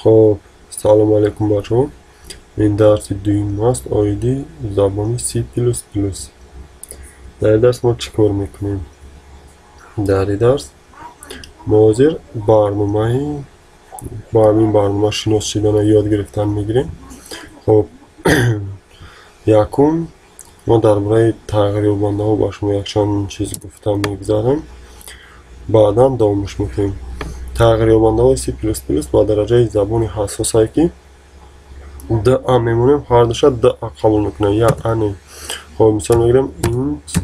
Хоб, салому алайкум, бачаҳо. Ин дарси дуюм аст оиди забони C++. Дар ин дарс мо чӣ кор мекунем? Дар ин дарс мо ҳозир барномаи бо ҳамин барнома шинос шудана ёд гирифтан мегирем. Хоб, якум мо дар бораи тағйирёбандаҳо ба шумо якчанд чиз гуфта мегузарем, баъдан давомаш мекунем. Тағйирёбандаҳои C++ ба дараҷаи забони ҳассосае, ки д а мемонем, ҳардуша д а қабул мекунад, я а не. Хоб, мисол мегирем: int,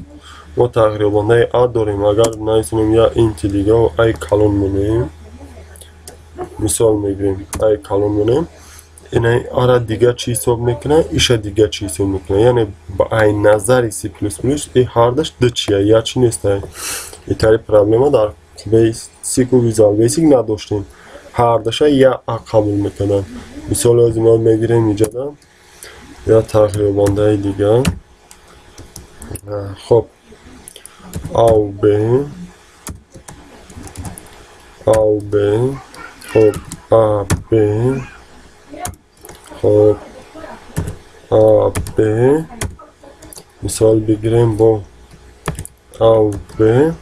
мо тағйирёбандаи а дорем. Агар нависонем я int и дига, ай калон монем, мисол мегирем, ай калон монем, ина ара дига чӣ ҳисоб мекунад, иша дига чӣ ҳисоб мекунад. Яъне ба ай назари C++ и ҳардаш д чия, я чӣ нестай. Итари проблема дар Basic у Visual Basic надоштем, ҳардаша я а қабул мекарданд. Мисоли ҳозир мо мегирем иҷода я тағйирёбандаи дига. Хоб, ав б, ав б, хоб, а б, хоб, а б, мисол бигирем, бо ав б.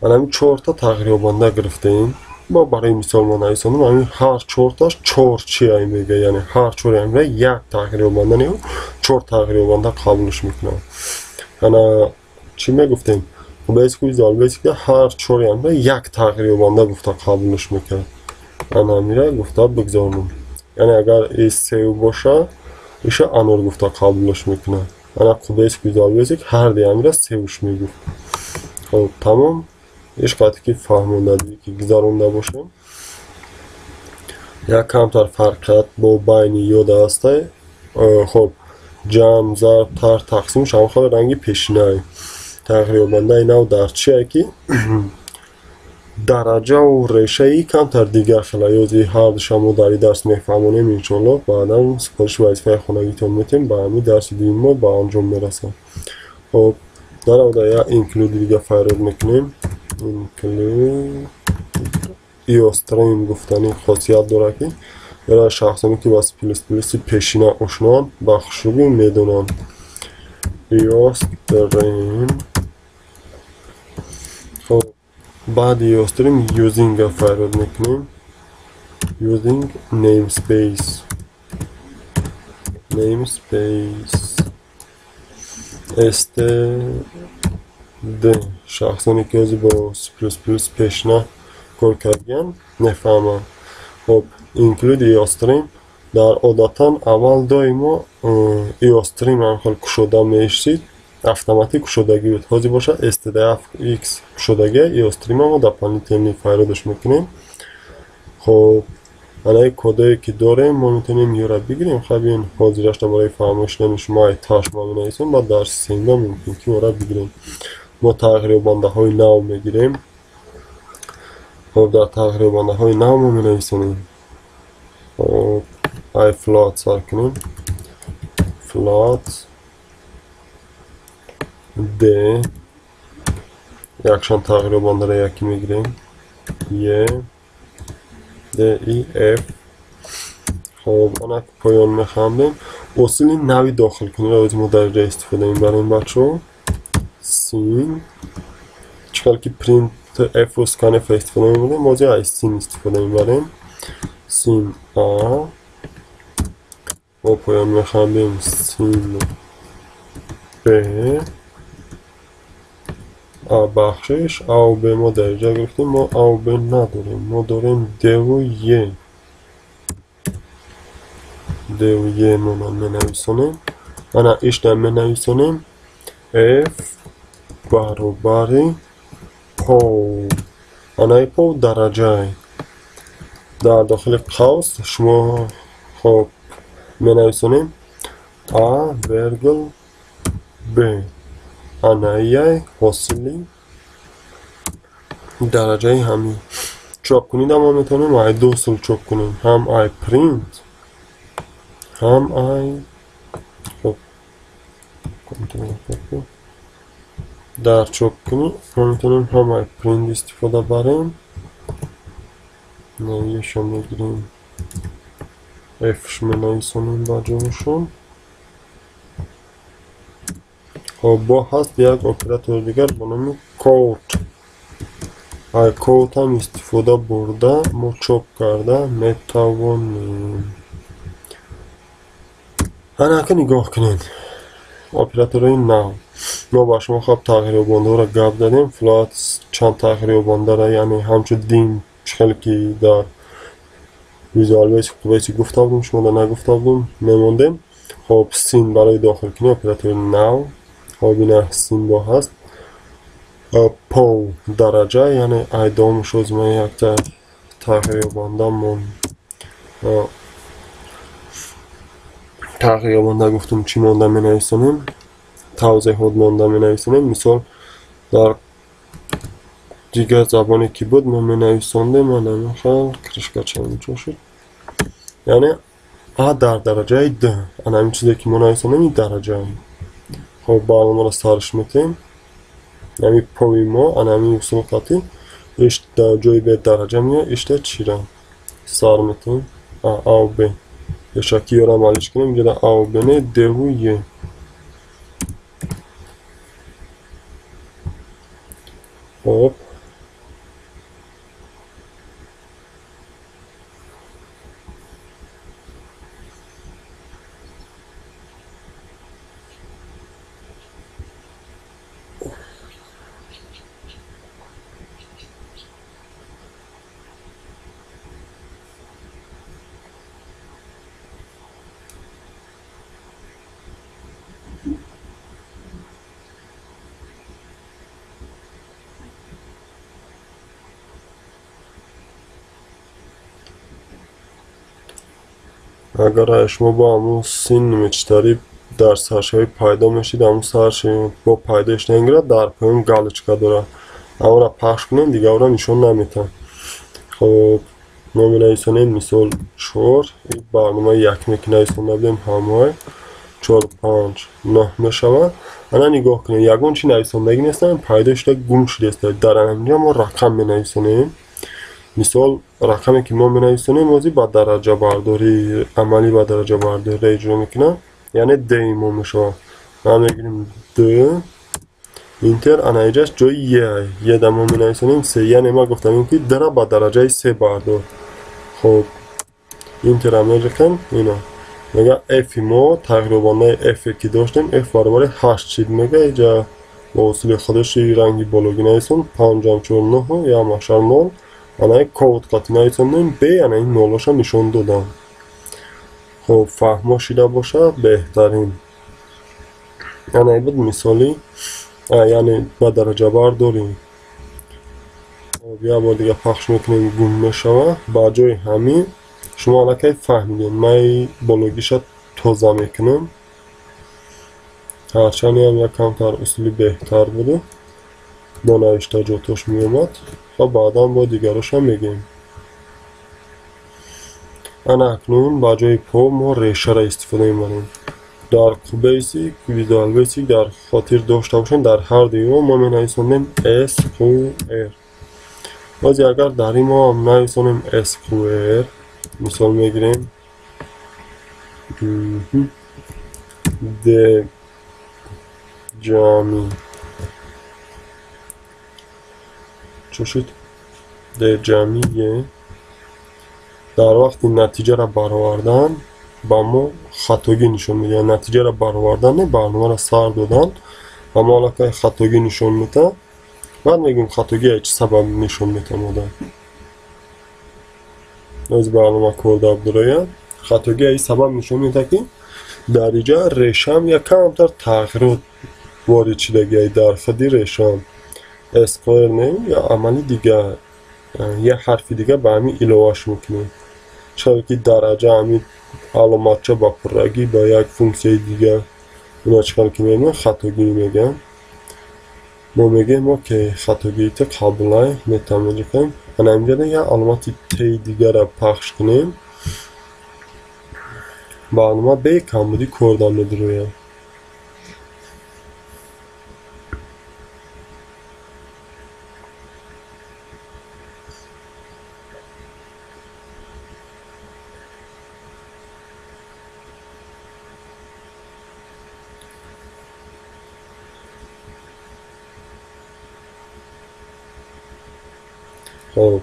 Анами чорта тағйирёбанда гирифтаем. Мо барои мисол мо нависонем, ҳамин ҳар чорташ чор чи ай мега, яъне ҳар чори амира як тағйирёбанда не, чор тағйирёбанда қабулш мекунад. Ана чӣ мегуфтем? Basic Visual Basic ҳар чори амира як тағйирёбанда гуфта қабулш мекард. Ана амира гуфта бигзорнем, яъне агар и сев боша, иша анор гуфта қабулш мекунад. Ана Basic Visual Basic ҳар ди амира севш мегуфт. Хоб, тамом, иш қадр ки фаҳмондадӣ ки гузаронда бошем. Як камтар фарқият бо байни ёда ҳастай. Хоб, ҷамъ, зарб, тарҳ, тақсим шамхел ранги пешинай. Тағйирёбандаи нав дар чие, ки дараҷаву решаи камтар дигар хела. Ёзи ҳардуша мо дар ин дарс мефаҳмонем, иншоаллоҳ. Баъдан супориши вазифаи хонагитон метем. Ба ҳамин дарси дуюм мо ба анҷом мерасад. Хоб, дар аввал як include дига файрод мекунем. Include iostream гуфтани хосият дорад, ки барои шахсоне, ки ба C++ пешина ошноанд, ба хушрӯбӣ медонанд. Iostream. Хоб, баъди iostream using файрод мекунем, using namespace std. Шахсоне, ки ҳозир бо C++ пешина кор кардагианд, мефаҳманд. Хоб, include iostream дар одатан аввал доимо iostream ҳам хел кушода меишсид, автоматик кушодагӣ буд. Ҳозир бошад, stdx кушодагия, iostream мо дополнительный файродаш мекунем. Хоб, анаи кодое ки дорем, мо метавонем ёра бигирем. Хаб, ин ҳозирашта барои фаҳмошидани шумо ай таш ма менависем, баъд дар синда мумкин ки ора бигирем. Мо тағйирёбандаҳои нав мегирем. Хоб, дар тағйирёбандаҳои нав мо менависонем. Хоб, ай float сар кунем: float d, якчанд тағйирёбандаро якӣ мегирем: e, d, i, f. Хоб, анак поён механдем. Усули нави дохилкуниро ози мо дар инҷа истифода мебарем, бачаҳо. Cin, чӣ хел ки print f у scanf истифода мебарем, ҳозир ай cin истифода мебарем. Cin a, мо поён механдем, cin b. А, бахшиш, а б мо дар инҷа гирифтем. Мо а б надорем, мо дорем д-ву е. Д-ву е мо менависонем. Ана ишда менависонем: f баробари pow. Анаи pow дараҷай. Дар дохили қавс шумо, хоб, менависонем а вергул б. Анаияй ҳосили дараҷаи ҳамин. Чоп кунида мо метавонем ай ду усул чоп кунем: ҳам ай print, ҳам ай, хоб, дар чоп кунӣ мо метавонем ҳам ай print истифода барем. Наиашо мегирем. F менависонем ба ҷояшон. Хоб, бо ҳаст як оператори дигар бо номи cout. Ай cout ҳам истифода бурда мо чоп карда метавонем. Анака нигоҳ кунед. Операторҳои нав. Мо ба шумо хоб тағйирёбандаҳоро гап задем. Float чанд тағйирёбандаро, яъне ҳамчун дин чӣ хеле ки дар Visual Basic Basic гуфта будем, шумо да нагуфта будем, мемондем. Хоб, син барои дохил кунӣ оператори нав. Хоб, ина син бо ҳаст. Пол дараҷа, яъне айдомаш оз ман якта тағйирёбандамон тағйирёбанда гуфтум, чӣ монда менависонем? Тавзеҳот монда менависонем. Мисол дар дигар забоне ки буд мо менависондем, ана крышкача инҷо шуд. Яъне а дар дараҷаи д. Ана ҳамин чизе ки мо нависондем ин дараҷа. Хоб, барномаро сарш метем. Ҳамин пои мо ана ҳамин усул қати иш дар ҷои б дараҷа меояд, ишта чира сар метем. А б. Пешакӣ ёро амалиш кунем, инҷо а б не, д ва е. Хоб, агар шумо бо ҳамун син мечтарӣ дар саршавӣ пайдо мешид, ҳамун саршавӣ бо пайдоиш нагирад, дар поён галочка дорад. Ҳамонро пахш кунем, дигарро нишон наметавон. Хоб, мо менависонем мисол 4, ин барномаи якме ки нависонда будем ҳамои 4 5 9 мешавад. Ана нигоҳ кунем, ягон чи нависондагӣ нестам, пайдо шуда гум шудааст. Дар ҳаминҷо мо рақам менависонем. Мисол рақаме ки мо менависонем ҳозир ба дараҷабардорӣ, амалӣ ба дараҷабардориро иҷро мекунам, яъне д мо мешавад. Ма мегирем д интер, ана инҷаш ҷои е, е да мо менависонем се, яъне ма гуфтам ки д-ра ба дараҷаи се бардор. Хоб, интер меҷиқем, ино мега f мо тағйирёбандаи f ки доштем, f баробари 8 чид мега, инҷа бо усули худаши ранги бологӣ нависон 5 4 9 я маҳшар 0. Ана код қати нависондем, б ана ин нолоша нишон додам. Хоб, фаҳмо шида бошад беҳтарин. Ана ин буд мисоли, яъне ба дараҷабардорӣ. Хоб, як бор дига пахш мекунем, гум мешавад. Ба ҷои ҳамин шумо аллакай фаҳмидед, ман бологиша тоза мекунам. Ҳарчанд ям як камтар усули беҳтар буду, бо навиштаҷотош меомад. Ва баъдан бо дигарошам мегӯем. Ана акнун ба ҷои по мо решаро истифода мебарем. Дар QBasic, Visual Basic дар хотир дошта бошем, дар ҳар дуи мо менависонем SQR. Боз агар дар ин мо ҳам нависонем SQR, мисол мегирем D ҷамъи чӣ шуд? Д ҷамъи Е. Дар вақти натиҷаро баровардан ба мо хатогӣ нишон медиҳад. Натиҷаро баровардан не, барномаро сар додан ба мо аллакай хатогӣ нишон медиҳад. Баъд мегӯем хатогӣ чӣ сабаб нишон медиҳад мода. Оз барнома корда бурояд. Хатогӣ ай сабаб нишон медиҳад, ки дар инҷа решам як камтар тағйирот ворид шудагиай дар худи решам. SQR не, я амали дигар, як ҳарфи дигар ба ҳамин иловаш мекунем. Чаро ки дараҷа ҳамин аломатча ба пуррагӣ ба як функсияи дигар уна чӣ кор ки мегӯям, хатогӣ мегӯям. Мо мегӯем окей, хатогии ту қабулай, метавонем. Ана инҷа як аломати т дигарро пахш кунем. Барнома бе камбудӣ корда медирояд. Хоб,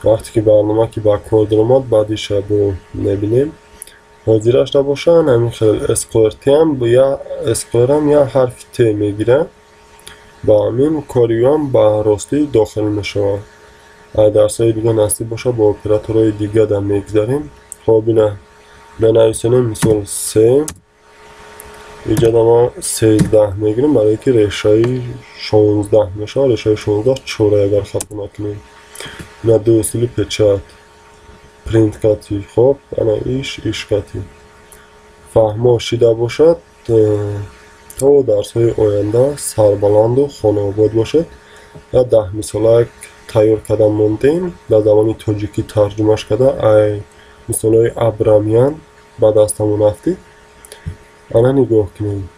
вақте ки барнома ки ба кор даромад, баъдиша бо мебинем. Ҳозираш набошанд, ҳамин хел sqrt ҳам я sqr ҳам я ҳарфи т мегирад, ба ҳамин кориам ба ростӣ дохил мешавад. Ай дарсҳои дига насиб бошад, бо операторҳои дига да мегзарем. Хоб, ина менависонем, мисол се, иҷода ма 13 мегирем, барое ки решаи 16 мешавад. Решаи 16 чора, агар хато накунем. Ина ду усули печать, print кати. Хоб, ана иш кати фаҳмо шида бошад. То дарсҳои оянда сарбаланду хонаобод бошед. Я 10 мисолак тайёр карда мондем, ба забони тоҷикӣ тарҷумаш карда, ай мисолҳои Абрамян ба дастамон афтид. Ана нигоҳ кунем,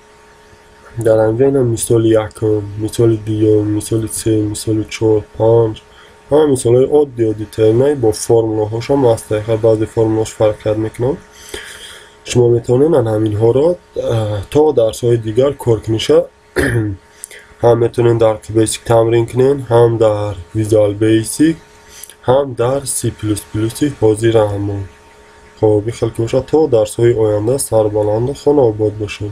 дар анҷа ина мисоли якум, мисоли дуюм, мисоли се, мисоли чор, панҷ, ҳама мисолҳои оддӣ оддитаринай, бо формулаҳошам аст. Баъзе формулаҳош фарқият мекунанд. Шумо метавонед ан ҳаминҳоро то дарсҳои дигар кор куниша, ҳам метавонед дар QBasic тамрин кунед, ҳам дар Visual Basic, ҳам дар C++ ҳозира ҳамон. Хоб, ихел ки бошад, то дарсҳои оянда сарбаланду хонаобод бошед.